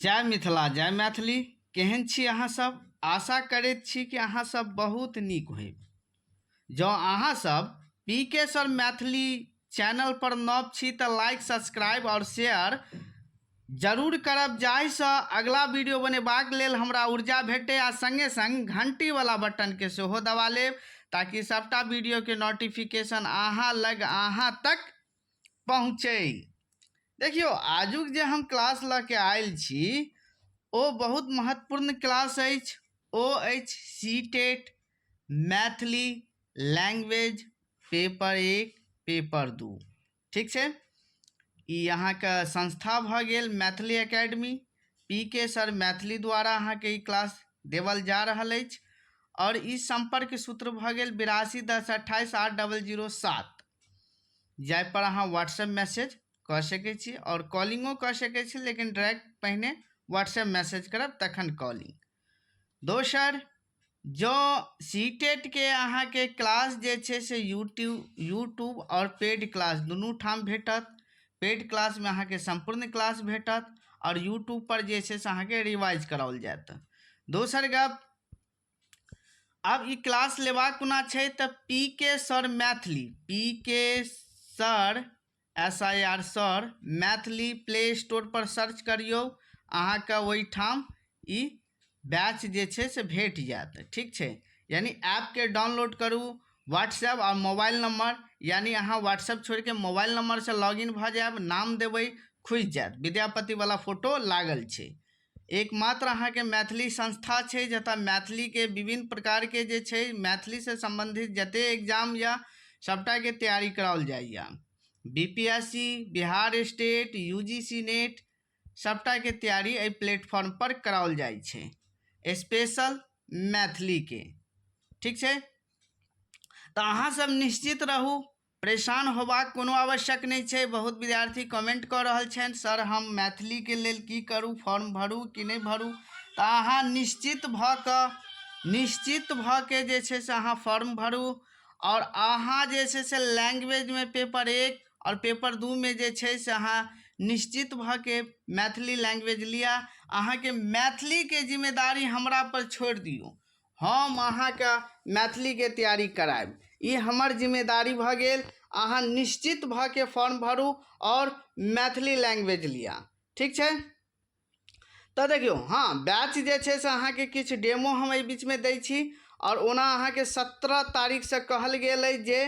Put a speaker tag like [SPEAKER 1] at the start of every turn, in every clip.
[SPEAKER 1] जय मिथिला जय मैथिली। केहन छी अहाँ सब? आशा करैत छी कि अहाँ सब बहुत नीक होयब। जँ अहाँ सब पी के सर मैथिली चैनल पर नव छी तऽ लाइक, सब्सक्राइब आओर शेयर जरूर करब, जाहिसँ अगला वीडियो बनेबाक लेल हमरा ऊर्जा भेटै, आ संगे संग घंटी वाला बटन के सेहो दबा लेब ताकि सबटा वीडियो के नोटिफिकेशन अहाँ लग अहाँ तक पहुँचै। देखियौ, आजुक जे हम क्लास लऽ के आयल छी ओ बहुत महत्वपूर्ण क्लास अछि। ओ अछि C TET Maithili language paper 1 paper 2। ठीक छै, ई अहाँके संस्था भऽ गेल मैथिली एकेडमी, पी के सर मैथिली द्वारा अहाँके ई क्लास देवल जा रहल अछि। आओर ई सम्पर्क सूत्र भऽ गेल 82 10 28 8 00 7, जाहिपर अहाँ व्हाट्सएप मैसेज कऽ सकै छी आओर कॉलिंगो कऽ सकै छी, लेकिन डायरेक्ट पहिने व्हाट्सएप मैसेज करब तखन कॉलिंग। दोसर, जँ सी टेटके अहाँके क्लास जे छै से यूट्यूब आओर पेड क्लास दुनू ठाम भेटत। पेड क्लासमे अहाँके सम्पूर्ण क्लास भेटत आओर यूट्यूबपर जे छै से अहाँके रिवाइज कराओल जायत। दोसर गप, आब ई क्लास लेबाक कोना छै तऽ पी के सर मैथिली, पी के sir S I R sir Maithili play store per search करियौ, अहाँके ओहिठाम ई बैच जे छै से भेट जायत। ठीक छै, यानी ऐपके डाउनलोड करू, व्हाट्सएप आओर मोबाइल नंबर, यानी अहाँ व्हाट्सएप छोड़िके मोबाइल नंबरसँ लॉग इन भऽ जायब, नाम देबै, खुजि जायत, विद्यापतिवला फोटो लागल छै। एकमात्र अहाँके मैथिली संस्था छै जतऽ मैथिलीके विभिन्न प्रकारके जे छै मैथिलीसँ सम्बन्धित जते एग्जाम यऽ सबटाके तैयारी कराओल जाइए। B P S C, Bihar state, U G C NET सबटाके तैयारी एहि प्लेटफॉर्मपर कराओल जाइ छै, स्पेशल मैथिलीके। ठीक छै, तऽ अहाँ सब निश्चित रहू, परेशान होबाक कोनो आवश्यक नहि छै। बहुत विद्यार्थी कमेंट कऽ रहल छनि, सर हम मैथिलीके लेल की करू, फॉर्म भरू कि नहि भरू? तऽ अहाँ निश्चित भऽ के जे छै से अहाँ फॉर्म भरू आओर अहाँ जे छै से लैंग्वेजमे पेपर 1 आओर पेपर 2मे जे छै से अहाँ निश्चित भऽ के मैथिली लैंग्वेज लिअ। अहाँके मैथिलीके जिम्मेदारी हमरा पर छोड़ि दियौ, हम अहाँके मैथिलीके तैयारी करायब, ई हमर जिम्मेदारी भऽ गेल। अहाँ निश्चित भऽ के फॉर्म भरू आओर मैथिली लैंग्वेज लिअ। ठीक छै, तऽ देखियौ, हँ, बैच जे छै से अहाँके किछु डेमो हम एहि बीचमे दै छी। आओर ओना अहाँके 17 तारीखसँ कहल गेल अछि जे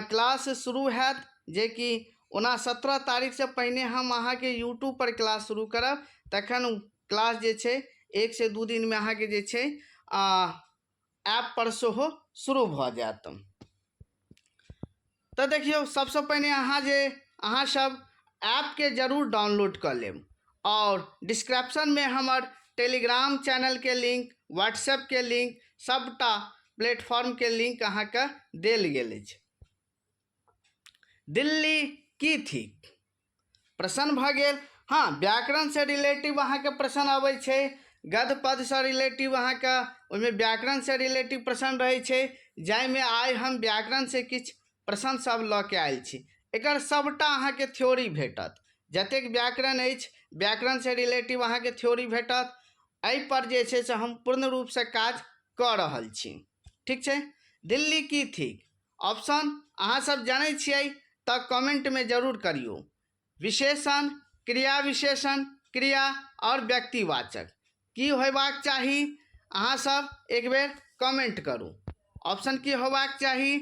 [SPEAKER 1] क्लास शुरू हैत, जेकि ओना 17 तारीखसँ पहिने हम अहाँके यूट्यूबपर क्लास शुरू करब, तखन क्लास जे छै 1 से 2 दिनमे अहाँके जे छै ऐपपर सेहो शुरू भऽ जायत। तऽ देखियौ, सबसँ पहिने अहाँ सब ऐपके जरूर डाउनलोड कऽ लेब आओर डिस्क्रिप्शनमे हमर टेलीग्राम चैनलके लिंक, व्हाट्सएपके लिंक, सबटा प्लेटफॉर्मके लिंक अहाँके देल गेल अछि। दिल्ली की थिक? प्रश्न भऽ गेल। हँ, व्याकरणसँ रिलेटिव अहाँके प्रश्न अबै छै, गद्य पदसँ रिलेटिव अहाँके ओहिमे व्याकरणसँ रिलेटिव प्रश्न रहै छै, जाहिमे आइ हम व्याकरणसँ किछु प्रश्न सब लऽ के आयल छी। एकर सबटा अहाँके थ्योरी भेटत। जतेक व्याकरण अछि, व्याकरणसँ रिलेटिव अहाँके थ्योरी भेटत। एहिपर जे छै से हम पूर्ण रूपसँ काज कऽ रहल छी। ठीक छै, दिल्ली की थिक? ऑप्शन अहाँ सब जानै छियै तऽ कमेंटमे जरूर करियौ। विशेषण, क्रिया विशेषण, क्रिया आओर व्यक्तिवाचक की होयबाक चाही? अहाँ सब एक बेर कमेंट करू। ऑप्शन की होयबाक चाही?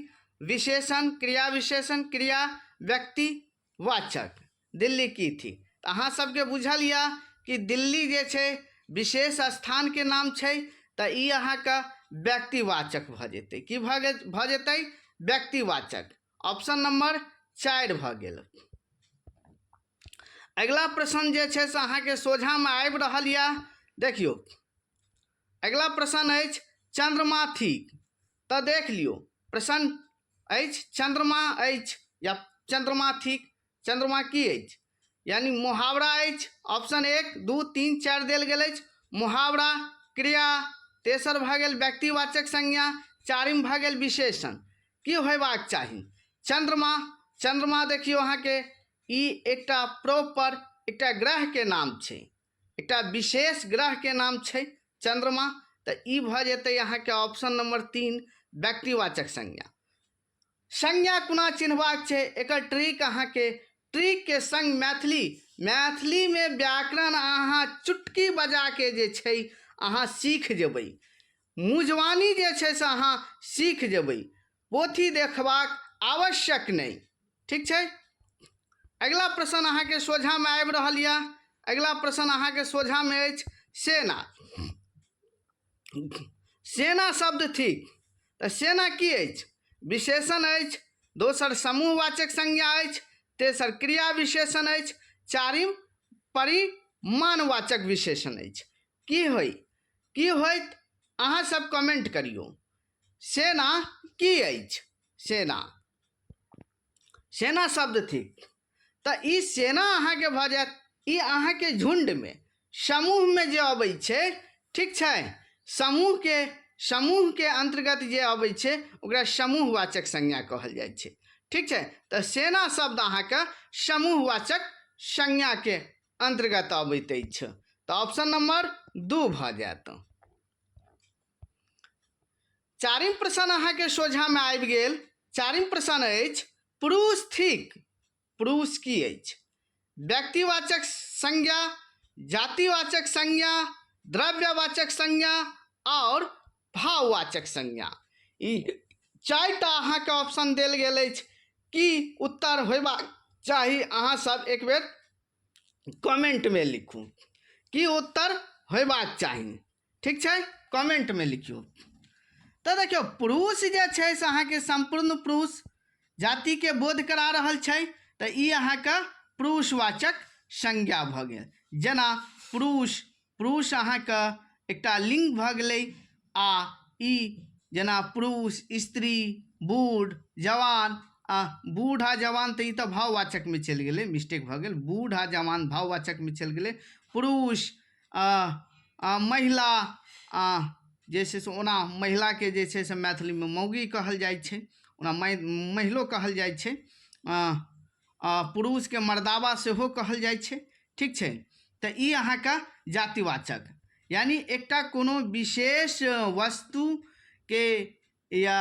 [SPEAKER 1] विशेषण, क्रिया विशेषण, क्रिया, व्यक्तिवाचक। दिल्ली की थी? तऽ अहाँ सबके बुझल यऽ कि दिल्ली जे छै विशेष स्थानके नाम छै, तऽ ई अहाँके व्यक्तिवाचक भऽ जेतै। की भऽ गेल? भऽ जेतै व्यक्तिवाचक। ऑप्शन नंबर 4 भऽ गेल। अगिला प्रश्न जे छै से अहाँके सोझामे आबि रहल यऽ। देखियौ, अगिला प्रश्न अछि चंद्रमा थिक। तऽ देख लियौ, प्रश्न अछि चंद्रमा अछि या चंद्रमा थिक। चंद्रमा की अछि? यानी मुहावरा अछि। ऑप्शन 1, 2, 3, 4 देल गेल अछि। मुहावरा, क्रिया, तेसर भऽ गेल व्यक्तिवाचक संज्ञा, चारिम भऽ गेल विशेषण। की होयबाक चाही? चंद्रमा, चंद्रमा देखियौ अहाँके ई एकटा प्रॉपर एकटा ग्रहके नाम छै। एकटा विशेष ग्रहके नाम छै चन्द्रमा, तऽ ई भऽ जेतै अहाँके ऑप्शन नंबर 3 व्यक्तिवाचक संज्ञा। संज्ञा कोना चिन्हबाक छै एकर ट्रिक अहाँके, ट्रिकके संग मैथिलीमे व्याकरण अहाँ चुटकी बजाके जे छै अहाँ सीख जेबै, मुँहजवानी जे छै से अहाँ सीख जेबै, पोथी देखबाक आवश्यक नहि। ठीक छै, अगिला प्रश्न अहाँके सोझामे आबि रहल यऽ। अगिला प्रश्न अहाँके सोझामे अछि सेना। सेना शब्द थिक, तऽ सेना की अछि? विशेषण अछि, दोसर समूहवाचक संज्ञा अछि, तेसर क्रिया विशेषण अछि, चारिम परिमाणवाचक विशेषण अछि। की होइ, की होइत? अहाँ सब कमेंट करियौ, सेना की अछि? सेना, सेना शब्द थिक, तऽ ई सेना अहाँके भऽ जायत, ई अहाँके झुण्डमे समूहमे जे अबै छै, ठीक छै, समूहके अन्तर्गत जे अबै छै ओकरा समूहवाचक संज्ञा कहल जाइ छै। ठीक छै, तऽ सेना शब्द अहाँके समूहवाचक संज्ञाके अन्तर्गत अबैत अछि, तऽ ऑप्शन नंबर 2 भऽ जायत। चारिम प्रश्न अहाँके सोझामे आबि गेल। चारिम प्रश्न अछि पुरुष थिक, पुरुष की अछि? व्यक्तिवाचक संज्ञा, जातिवाचक संज्ञा, द्रव्यवाचक संज्ञा आओर भाववाचक संज्ञा। ई चारिटा अहाँके ऑप्शन देल गेल अछि। की उत्तर होयबाक चाही? अहाँ सब एक बेर कमेंटमे लिखू की उत्तर होयबाक चाही। ठीक छै, कमेंटमे लिखियौ। तऽ देखियौ, पुरुष जे छै से अहाँके सम्पूर्ण पुरुष जातिके बोध करा रहल छै, तऽ ई अहाँके पुरुषवाचक संज्ञा भऽ गेल। जेना पुरुष, पुरुष अहाँके एकटा लिंग भऽ गेलै, आ ई जेना पुरुष, स्त्री, बूढ़, जवान, आ बूढ़ आ जवान तऽ ई तऽ भाववाचकमे चलि गेलै, मिस्टेक भऽ गेल, बूढ़ आ जवान भाववाचकमे चलि गेलै। पुरुष, महिला, जे छै से ओना महिलाके जे छै से मैथिलीमे मौगी कहल जाइ छै, ओना महिलो कहल जाइ छै, पुरुषके मर्दाबा सेहो कहल जाइ छै। ठीक छै, तऽ ई अहाँके जातिवाचक, यानी एकटा कोनो विशेष वस्तुके या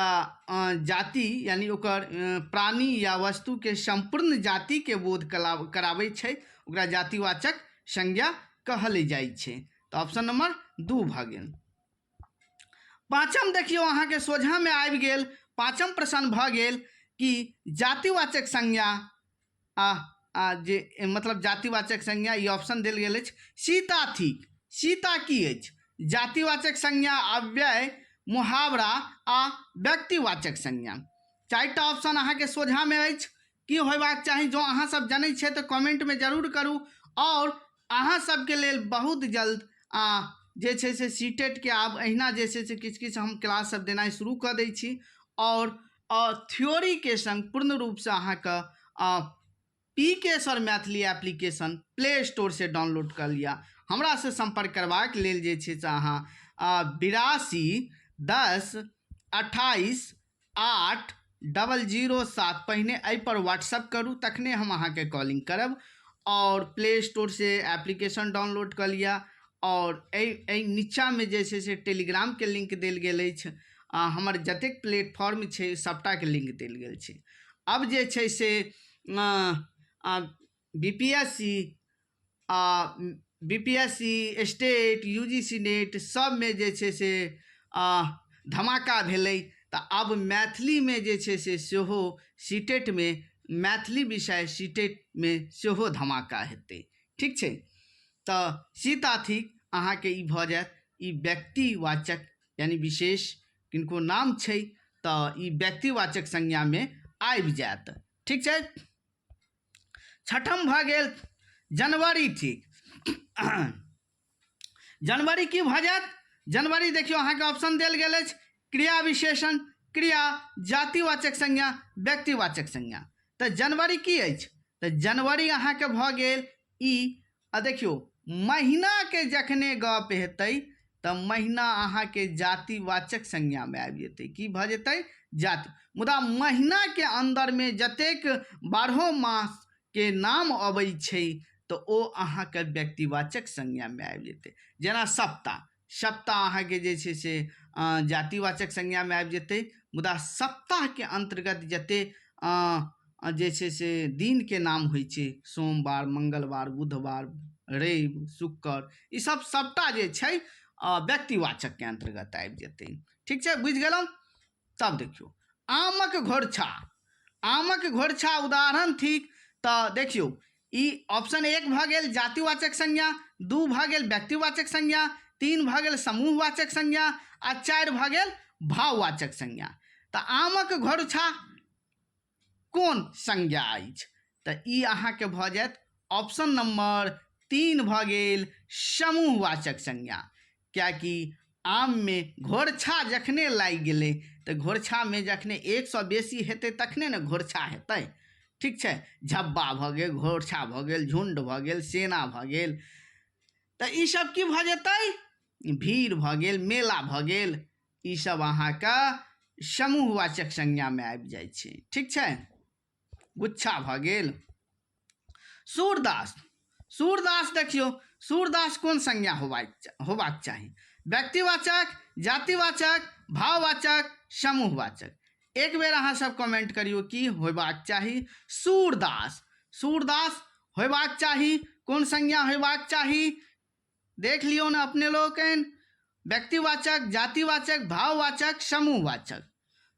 [SPEAKER 1] जाति, यानी ओकर प्राणी या वस्तुके सम्पूर्ण जातिके बोध कराबै छै, ओकरा जातिवाचक संज्ञा कहल जाइ छै। तऽ ऑप्शन नंबर 2 भऽ गेल। पाँचम देखियौ अहाँके सोझामे आबि गेल। पाँचम प्रश्न भऽ गेल कि जातिवाचक संज्ञा आ, आ जे मतलब जातिवाचक संज्ञा ई ऑप्शन देल गेल अछि। सीता थिक, सीता की अछि? जातिवाचक संज्ञा, अव्यय, मुहावरा आ व्यक्तिवाचक संज्ञा। चारिटा ऑप्शन अहाँके सोझामे अछि। की होयबाक चाही? जँ अहाँ सब जनै छियै तऽ कमेंटमे जरूर करू। आओर अहाँ सबके लेल बहुत जल्द जे छै से सीटेटके आब अहिना जे छै से किछु किछु हम क्लास सब देनाइ शुरू कऽ दै छी, आओर थ्योरीके संग पूर्ण रूपसँ अहाँके P K sir Maithili application play store से डाउनलोड कऽ लिअ। हमरासँ सम्पर्क करबाक लेल जे छै से अहाँ 82 10 28 8 00 7 पहिने एहिपर व्हाट्सअप करू, तखने हम अहाँके कॉलिंग करब। आओर प्ले स्टोर से एप्लीकेशन डाउनलोड कऽ लिअ। आओर एहि नीचाँमे जे छै से टेलीग्रामके लिंक देल गेल अछि, हमर जतेक प्लेटफॉर्म छै सबटाके लिंक देल गेल छै। अब जे छै से B P S C, B P S C, state, U G C NET सबमे जे छै से धमाका भेलै। तऽ आब मैथिलीमे जे छै से सेहो सीटेटमे मैथिली विषय सीटेटमे सेहो धमाका हेतै। ठीक छै, तऽ सीता थिक अहाँके ई भऽ जायत, ई व्यक्तिवाचक यानी विशेष किनको नाम छै तऽ ई व्यक्तिवाचक संज्ञामे आबि जायत। ठीक छै, छठम भऽ गेल जनवरी थिक। जनवरी की भऽ जायत? जनवरी देखियौ अहाँके ऑप्शन देल गेल अछि क्रिया विशेषण, क्रिया, जातिवाचक संज्ञा, व्यक्तिवाचक संज्ञा। तऽ जनवरी की अछि? तऽ जनवरी अहाँके भऽ गेल ई, आ देखियौ महीनाके जखने गप हेतै तऽ महीना अहाँके जातिवाचक संज्ञामे आबि जेतै। की भऽ जेतै? जाति। मुदा महीनाके अन्दरमे जतेक 12 मासके नाम अबै छै तऽ ओ अहाँके व्यक्तिवाचक संज्ञामे आबि जेतै। जेना सप्ताह, सप्ताह अहाँके जे छै से जातिवाचक संज्ञामे आबि जेतै, मुदा सप्ताहके अन्तर्गत जते जे छै से दिनके नाम होइ छै, सोमवार, मंगलवार, बुधवार, रवि, शुक्र, ई सब सबटा जे छै व्यक्तिवाचकके अन्तर्गत आबि जेतै। ठीक छै, बुझि गेलहुँ? तब देखियौ आमक घोरछा, आमक घोरछा उदाहरण थिक। तऽ देखियौ ई ऑप्शन 1 भऽ गेल जातिवाचक संज्ञा, 2 भऽ गेल व्यक्तिवाचक संज्ञा, 3 भऽ गेल समूहवाचक संज्ञा आ 4 भऽ गेल भाववाचक संज्ञा। तऽ आमक घोरछा कोन संज्ञा अछि? तऽ ई अहाँके भऽ जायत ऑप्शन नंबर 3 भऽ गेल समूहवाचक संज्ञा। कियाकि आममे घोरछा जखने लागि गेलै तऽ घोरछामे जखने 1 सँ बेसी हेतै तखने ने घोरछा हेतै। ठीक छै, झब्बा भऽ गेल, घोरछा भऽ गेल, झुण्ड भऽ गेल, सेना भऽ गेल, तऽ ईसभ की भऽ जेतै? भीड़ भऽ गेल, मेला भऽ गेल, ईसभ अहाँके समूहवाचक संज्ञामे आबि जाइ छै। ठीक छै, गुच्छा भऽ गेल। सूरदास, सूरदास देखियौ, सूरदास कोन संज्ञा होबाक चाही? व्यक्तिवाचक, जातिवाचक, भाववाचक, समूहवाचक। एक बेर अहाँ सब कमेंट करियौ की होबाक चाही। सूरदास, सूरदास होबाक चाही कोन संज्ञा होबाक चाही? देख लियौ ने अपने लोकनि, व्यक्तिवाचक, जातिवाचक, भाववाचक, समूहवाचक।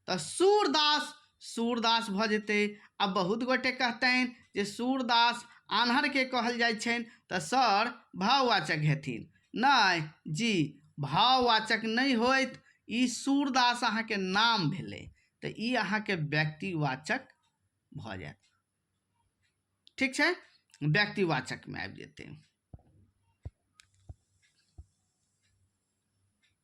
[SPEAKER 1] तऽ सूरदास, सूरदास भऽ जेतै। आ बहुत गोटे कहतनि जे सूरदास आन्हरके कहल जाइ छनि, तऽ सर भाववाचक हेथिन। नहि जी, भाववाचक नहि होइत, ई सूरदास अहाँके नाम भेलै, तऽ ई अहाँके व्यक्तिवाचक भऽ जायत। ठीक छै, व्यक्तिवाचकमे आबि जेतै।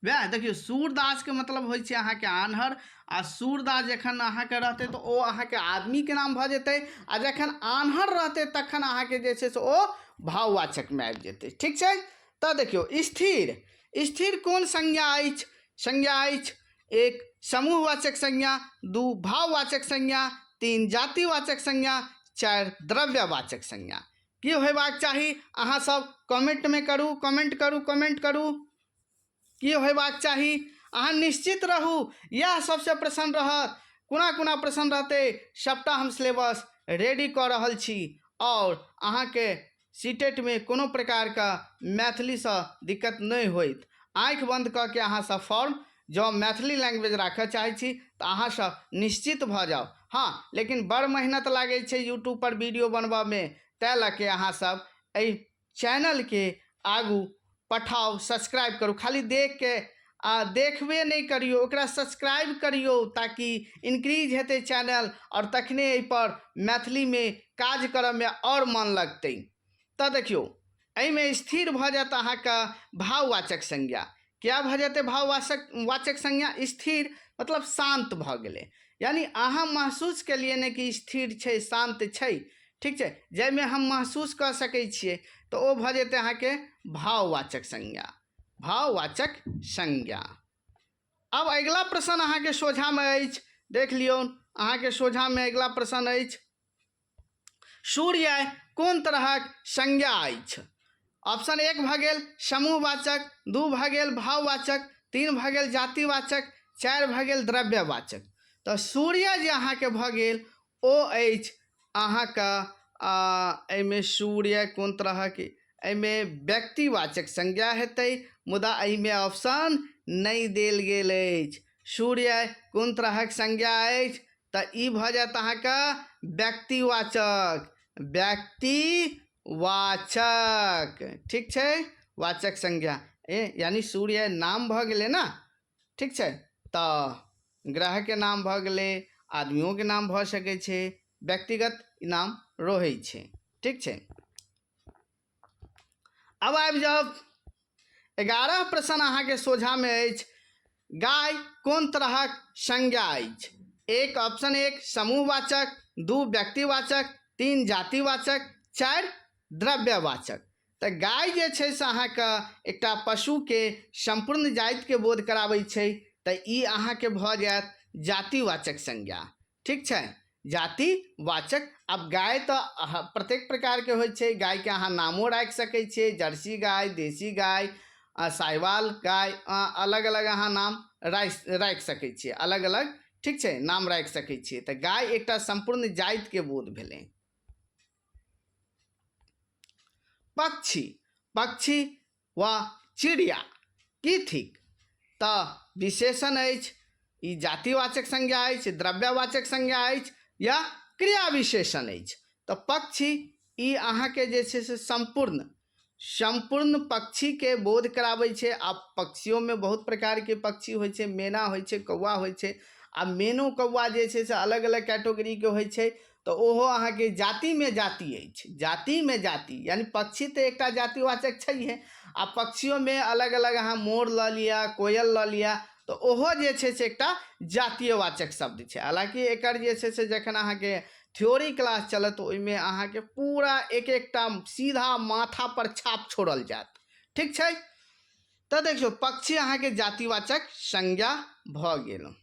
[SPEAKER 1] वएह देखियौ, सूरदासके मतलब होइ छै अहाँके आन्हर, आ सूरदास जखन अहाँके रहतै तऽ ओ अहाँके आदमीके नाम भऽ जेतै, आ जखन आन्हर रहतै तखन अहाँके जे छै से ओ भाववाचकमे आबि जेतै। ठीक छै, तऽ देखियौ स्थिर, स्थिर कोन संज्ञा अछि? संज्ञा अछि 1 समूहवाचक संज्ञा, 2 भाववाचक संज्ञा, 3 जातिवाचक संज्ञा, 4 द्रव्यवाचक संज्ञा। की होयबाक चाही? अहाँ सब कमेंटमे करू, कमेंट करू, कमेंट करू, की होयबाक चाही? अहाँ निश्चित रहू, इएह सबसँ प्रसन्न रहत। कोना कोना प्रसन्न रहतै? सबटा हम सिलेबस रेडी कऽ रहल छी आओर अहाँके सीटेटमे कोनो प्रकारके मैथिलीसँ दिक्कत नहि होइत। आँखि बन्द कऽ के अहाँ सब फॉर्म जँ मैथिली लैंग्वेज राखऽ चाहै छी तऽ अहाँ सब निश्चित भऽ जाउ। हँ, लेकिन बड़ मेहनत लागै छै यूट्यूबपर वीडियो बनबऽमे, ताहि लऽ के अहाँ सब एहि चैनलके आगू पठाउ, सब्सक्राइब करू। खाली देखके आ देखबे नहि करियौ, ओकरा सब्सक्राइब करियौ ताकि इनक्रीज हेतै चैनल आओर तखने एहिपर मैथिलीमे काज करऽमे आओर मन लगतै। तऽ देखियौ एहिमे स्थिर भऽ जायत अहाँके भाववाचक संज्ञा। क्या भऽ जेतै भाववाचक वाचक संज्ञा? स्थिर मतलब शान्त भऽ गेलै, यानी अहाँ महसूस केलियै ने कि स्थिर छै, शान्त छै। ठीक छै, जाहिमे हम महसूस कऽ सकै छियै तऽ ओ भऽ जेतै अहाँके भाववाचक संज्ञा, भाववाचक संज्ञा। आब अगिला प्रश्न अहाँके सोझामे अछि, देख लियौ अहाँके सोझामे अगिला प्रश्न अछि, सूर्य कोन तरहक संज्ञा अछि? ऑप्शन 1 भऽ गेल समूहवाचक, 2 भऽ गेल भाववाचक, 3 भऽ गेल जातिवाचक, 4 भऽ गेल द्रव्यवाचक। तऽ सूर्य जे अहाँके भऽ गेल ओ अछि अहाँके एहिमे सूर्य कोन तरहक, एहिमे व्यक्तिवाचक संज्ञा हेतै, मुदा एहिमे ऑप्शन नहि देल गेल अछि। सूर्य कोन तरहक संज्ञा अछि? तऽ ई भऽ जायत अहाँके व्यक्तिवाचक, व्यक्तिवाचक। ठीक छै, वाचक संज्ञा यानी सूर्य नाम भऽ गेलै ने। ठीक छै, तऽ ग्रहके नाम भऽ गेलै, आदमियोके नाम भऽ सकै छै, व्यक्तिगत नाम रहै छै। ठीक छै, अब आबि जाउ 11 प्रश्न अहाँके सोझामे अछि, गाय कोन तरहक संज्ञा अछि? 1 ऑप्शन 1 समूहवाचक, 2 व्यक्तिवाचक, 3 जातिवाचक, 4 द्रव्यवाचक। तऽ गाय जे छै से अहाँके एकटा पशुके सम्पूर्ण जातिके बोध कराबै छै, तऽ ई अहाँके भऽ जायत जातिवाचक संज्ञा। ठीक छै, जातिवाचक। आब गाय तऽ प्रत्येक प्रकारके होइ छै, गायके अहाँ नामो राखि सकै छियै, जर्सी गाय, देशी गाय, साहिवाल गाय, अलग अलग अहाँ नाम राखि सकै छियै, अलग अलग, ठीक छै, नाम राखि सकै छियै। तऽ गाय एकटा सम्पूर्ण जातिके बोध भेलै। पक्षी, पक्षी वा चिड़िया की थिक? तऽ विशेषण अछि, ई जातिवाचक संज्ञा अछि, द्रव्यवाचक संज्ञा अछि या क्रिया विशेषण अछि। तऽ पक्षी ई अहाँके जे छै से सम्पूर्ण पक्षीके बोध कराबै छै। आ पक्षियोमे बहुत प्रकारके पक्षी होइ छै, मेना होइ छै, कौआ होइ छै। आ मेनो कौआ जे छै से अलग अलग कैटेगरीके होइ छै, तऽ ओहो अहाँके जातिमे जाति अछि, जातिमे जाति, यानि पक्षी तऽ एकटा जातिवाचक छैहे। आ पक्षियोमे अलग अलग अहाँ मोर लऽ लिअ, कोयल लऽ लिअ, तऽ ओहो जे छै से एकटा जातीयवाचक शब्द छै। हालाँकि एकर जे छै से जखन अहाँके थ्योरी क्लास चलत ओहिमे अहाँके पूरा एक एकटा सीधा माथा पर छाप छोड़ल जायत, ठीक छै। तऽ देखियौ पक्षी अहाँके जातिवाचक संज्ञा भऽ गेल।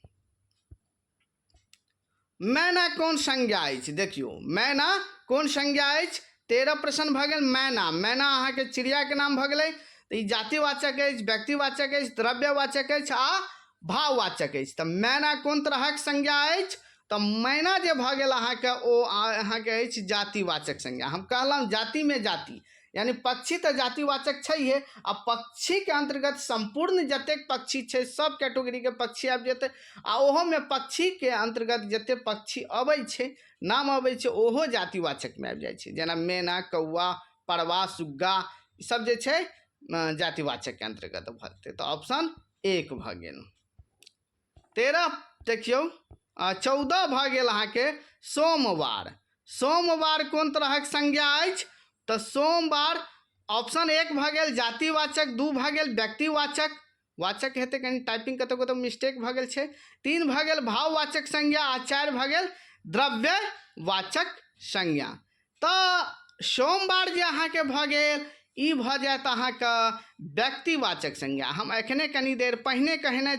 [SPEAKER 1] मैना कोन संज्ञा अछि? देखियौ मैना कोन संज्ञा अछि? 13 प्रश्न भऽ गेल। मैना, मैना अहाँके चिड़ियाके नाम भऽ गेलै, तऽ ई जातिवाचक अछि, व्यक्तिवाचक अछि, द्रव्यवाचक अछि आ भाववाचक अछि। तऽ मैना कोन तरहक संज्ञा अछि? तऽ मैना जे भऽ गेल अहाँके ओ अहाँके अछि जातिवाचक संज्ञा। हम कहलहुँ जातिमे जाति, यानी पक्षी तऽ जातिवाचक छैहे, आ पक्षीके अन्तर्गत सम्पूर्ण जतेक पक्षी छै सब कैटेगरीके पक्षी आबि जेतै। आ ओहोमे पक्षीके अन्तर्गत जतेक पक्षी अबै छै, नाम अबै छै, ओहो जातिवाचकमे आबि जाइ छै। जेना मेना, कौआ, परवा, सुग्गा, ई सब जे छै जातिवाचकके अन्तर्गत भऽ जेतै। तऽ ऑप्शन 1 भऽ गेल। 13 देखियौ, 14 भऽ गेल अहाँके सोमवार। सोमवार कोन तरहक संज्ञा अछि? तऽ सोमवार ऑप्शन 1 भऽ गेल जातिवाचक, 2 भऽ गेल व्यक्तिवाचक, वाचक हेतै कनि टाइपिंग कतौ कतौ मिस्टेक भऽ गेल छै, 3 भऽ गेल भाववाचक संज्ञा आ 4 भऽ गेल द्रव्यवाचक संज्ञा। तऽ सोमवार जे अहाँके भऽ गेल ई भऽ जायत अहाँके व्यक्तिवाचक संज्ञा। हम एखने कनि देर पहिने कहने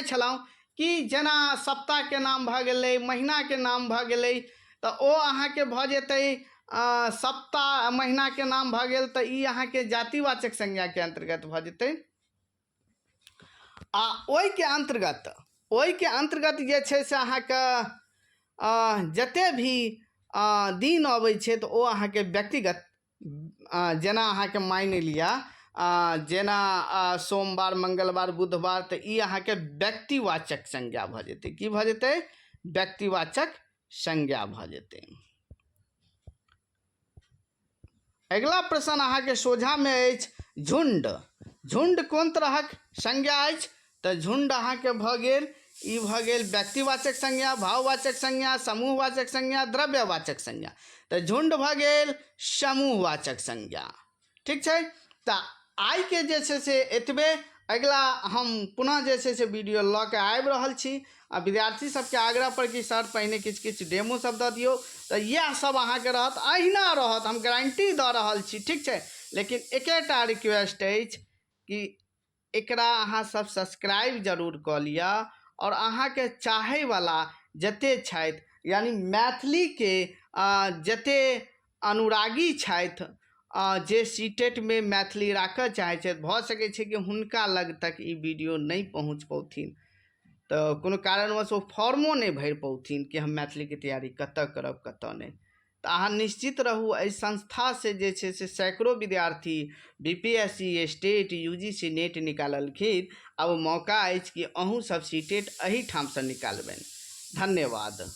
[SPEAKER 1] छलहुँ कि जेना सप्ताहके नाम भऽ गेलै, महीनाके नाम भऽ गेलै, तऽ ओ अहाँके भऽ जेतै सप्ताह महीनाके नाम भऽ गेल, तऽ ई अहाँके जातिवाचक संज्ञाके अन्तर्गत भऽ जेतै। आ ओहिके अन्तर्गत जे छै से अहाँके जते भी दिन अबै छै तऽ ओ अहाँके व्यक्तिगत, जेना अहाँके मानि लिअ जेना सोमवार, मंगलवार, बुधवार, तऽ ई अहाँके व्यक्तिवाचक संज्ञा भऽ जेतै। की भऽ जेतै? व्यक्तिवाचक संज्ञा भऽ जेतै। अगिला प्रश्न अहाँके सोझामे अछि झुण्ड। झुण्ड कोन तरहक संज्ञा अछि? तऽ झुण्ड अहाँके भऽ गेल, ई भऽ गेल व्यक्तिवाचक संज्ञा, भाववाचक संज्ञा, समूहवाचक संज्ञा, द्रव्यवाचक संज्ञा। तऽ झुण्ड भऽ गेल समूहवाचक संज्ञा, ठीक छै। तऽ आइके जे छै से एतबे। अगिला हम पुनः जे छै से वीडियो लऽ के आबि रहल छी। आ विद्यार्थी सबके आग्रह पर कि सर पहिने किछु किछु डेमो सब दऽ दियौ, तऽ इएह सब अहाँके रहत, अहिना रहत, हम गारंटी दऽ रहल छी, ठीक छै। लेकिन एकेटा रिक्वेस्ट अछि कि एकरा अहाँ सब सब्सक्राइब जरूर कऽ लिअ, आओर अहाँके चाहैवला जते छथि, यानि मैथिलीके जते अनुरागी छथि, जे सीटेटमे मैथिली राखऽ चाहै छथि, भऽ सकै छै कि हुनका लग तक ई वीडियो नहि पहुँच पौथिन, तऽ कोनो कारणवश ओ फॉर्मो नहि भरि पौथिन कि हम मैथिलीके तैयारी कतऽ करब कतऽ नहि। तऽ अहाँ निश्चित रहू, एहि संस्थासँ जे छै से सैकड़ो विद्यार्थी B P S C, state, U G C, NET निकाललखिन। आब मौका अछि कि अहूँ सब सीटेट एहिठामसँ निकालबनि। धन्यवाद।